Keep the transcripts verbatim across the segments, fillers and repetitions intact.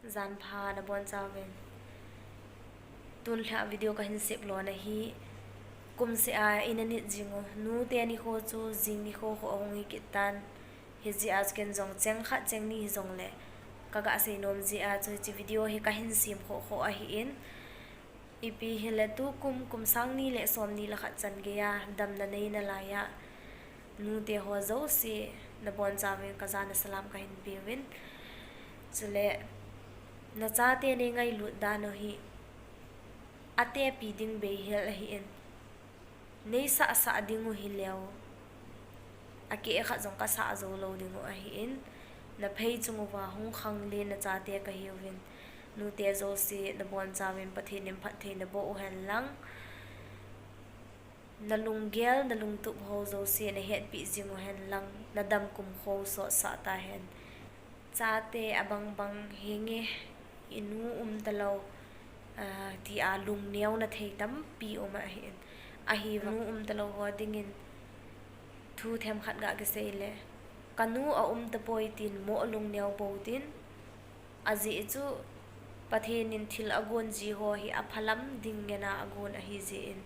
Janpha nabonchauvin. Tun lhah video kahin sep lona hi, kumseh a ina nit jing u, nute nikho chu jing nikho kho ahung hi kit tan. Hijeh a chu ken jong cheng khat cheng ni hijongle kaga seinom jeh a chu hiche video hi kahin sem khoh khoh ahin. Ipi hile tukum, kum sang ni le som ni le khat chan geiya damna neina laiya nute ho jouse nabonchauvin kajana salam kahin peuvin. Chule nachate neingailut dan u hi atepi ding beihel ahin, neisahsah ding u hileu akeh khat jong kasah joulou ding u ahin, naphei chung uva hung khanglen nachate kahiuvin. Nute jouse nabonchauvin Pathen in phattheina boh uhen lang, nalunggel nalungtup ho jouse nahetpeh jing uhen lang, nadam kumkho sotsah tahen. Chate abang bang hinge, inu umtalou tia lungneona thei tampi um ahin. Ahivang nu umtalou ho dingin thu themkhat ga kisei le, kanu aum tapoi tin moh lungneo pou tin. Ajeh chu Pathen in thil agon ji ho hi aphalam ding ngena agon ahijeh in,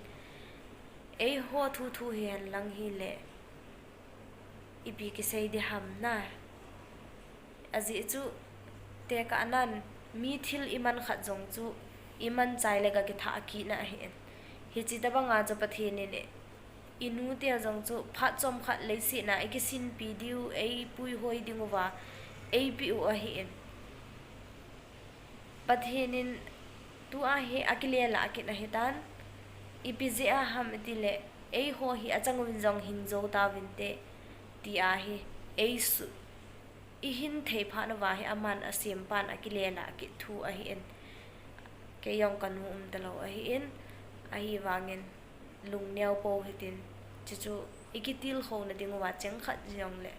eiho thu thu hihen lang hile ipi kisei diham na. Ajeh chu tekahnan mi thil iman khat jong chu iman chai le ga kithah kitna ahin. Hiche tobanga chu Pathen in inute jong chu phat chomkhat leiset a ikisinpi diu, eipuihoi dinguva eipeh u ahin. Pathen in tua hi akilelah kit ahitan. Ipi jeh a ham itile, eiho hi achang uvin jong hing jou tauvinte, tia hi eisu ihin thei phat uva hi aman asempan akilelah kit thu ahin. Kei jong kanu umtalou ahin, ahivangin lungneo pou hitin, chuchu ikitilkhouna dinguva cheng khat jongle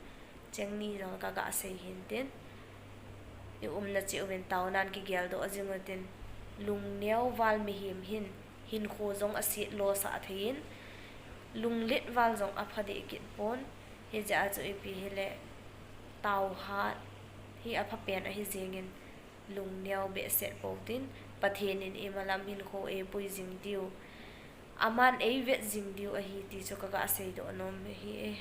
cheng ni jong kaga sei hintin. Iumna cheh uvin taonan kigeldoh jing utin, lungneo val mihem hin hinkho jong asetlosah thei in, lunglet val jong apha deh kit pon. Hijeh a chu ipi hile, taohat hi aphapen ahi jengin, lungneo behseh pou tin, Pathen in imalam hinkho eipui jing diu, aman eivet jing diu ahi ti chu kaga seidoh nom ahi e.